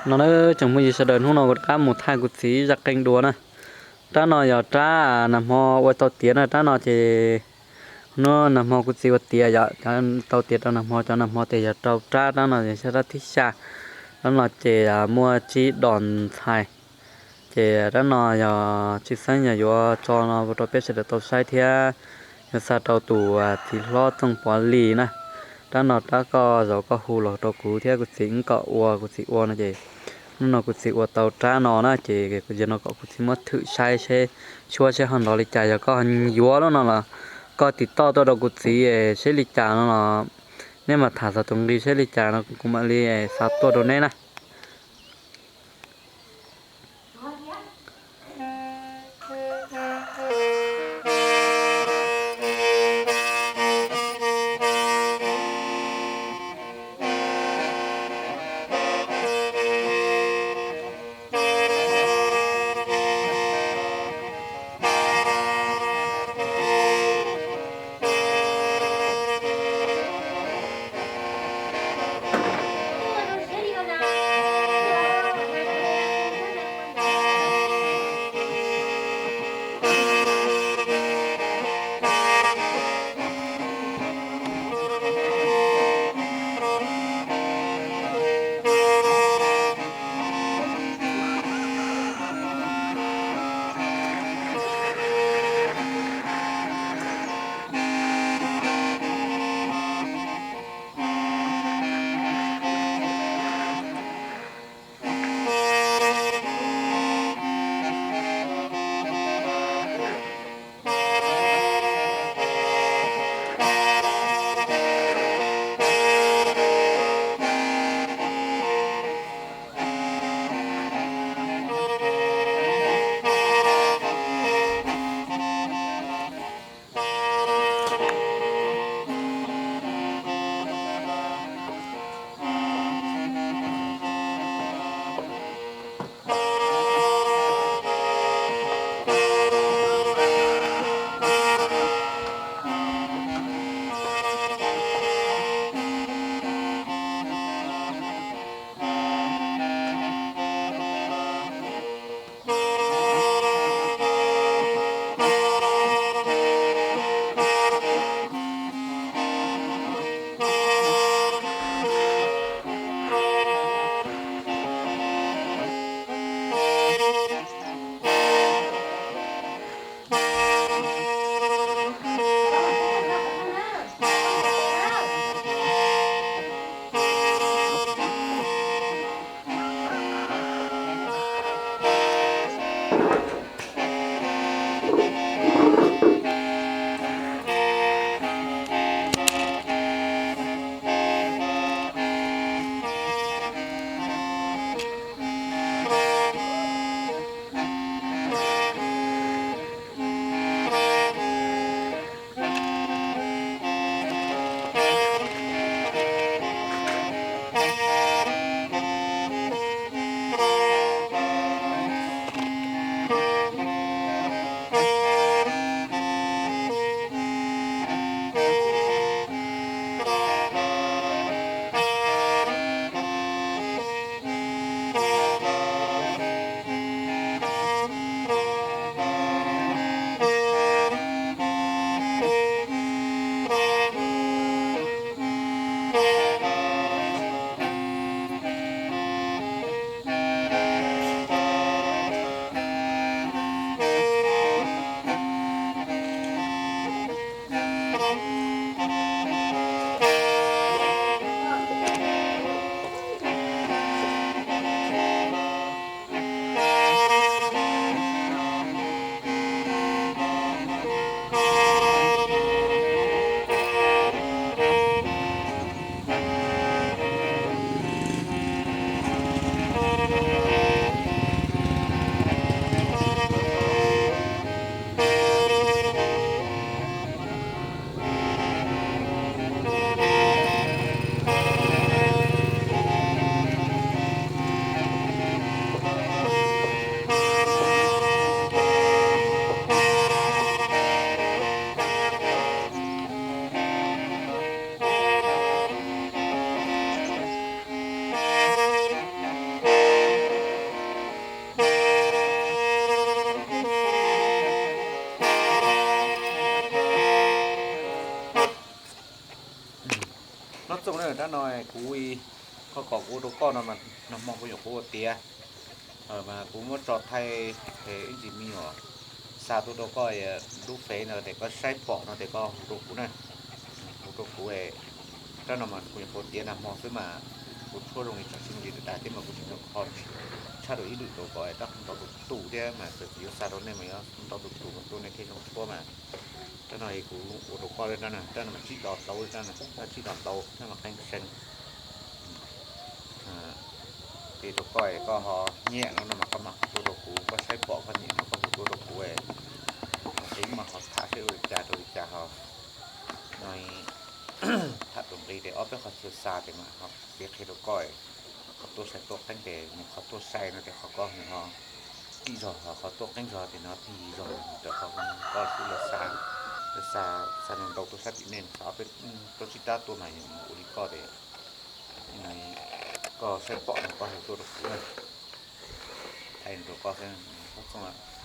No na, tsoom phooj ywg sawv daws, hnub no kuv rov qab mus thaij kuv txiv zaj qeej dua na. Rab no yog rab nag hmo ua tau tiav na, rab no ces hnub nag hmo kuv txiv ua tiav yom, cov tau tiav rau nag hmo, cov nag hmo ces yog rau rab, rab no yog rab thib xya. Rab no ces muaj tsib dos ntxhais. Ces rab no yog tshwj xeeb yog yuav tso no rau peb sawv daws tau saib thiab yuav xa rau tus txiv hlob Txooj Pov Lis na. Rab no rab koj zaum koj hu los rau kuv thiab kuv txiv wb kom ua, kuv txiv ua no ces hnub no kuv txiv ua tau rab no na ces kuv txiv no kom kuv txiv muab thwm saib seb, tshuab seb ho nrov li cas. Yog koj yuav lub no los koj tiv toj tuaj rau kuv txiv seb li cas no los neb mam tham txog tus nqi seb li cas no kuv mam li xa tuaj rau neb na. Nyob zoo na, rab no kuv, qhov kom kuv ua rau koj no mas nag hmo kuv nyuam qhuav ua tiav, mas kuv muab tso thaij ib ntsis me nyuam xa tuaj rau koj, lub fev no tes koj saib pom no tes koj hu rau kuv na, hu rau kuv. Rab no mas kuv nyuam qhuav tiav nag hmo xwb mas kuv tshuab zoo li tsam tsis zoo li dag dag thiab mas kuv tseem nco qhov tshaj rau ib lwm rau kom rab qeej nto tus tus thiab mas txawm yuav xa rau nej mas yuav nto tus tus mas tuaj nej thiaj zoo tshuab mas. Rab no kuv ua rau koj, rab no mas tsib dos ntau, rab no tsib dos ntau, rab no qeej seev. Ces rau koj, koj ho nyiam no no mas koj mam hu tuaj rau kuv, koj saib pom koj nyiam no koj hu tuaj rau kuv, kuv mam ho tham seb ua li cas rau li cas ho. No tham tus nqi tes ob peb qhov chaw xa tes mam ho piav qhia rau koj, qhov tuaj sai tuaj qeeb tes mus qhov tuaj sai no tes qhov koj nws ho tij zog, qhov tuaj qeeb zog tes nws ho tij zog, rau qhov koj xub los xa, xa ntau ntau tuaj sab tim nej, xa ob peb rab tsib rab tuaj mas mus ua li koj tes koj saib pom no koj hu tuaj rau kuv na. Thaij rau koj xwb, txhob txooj.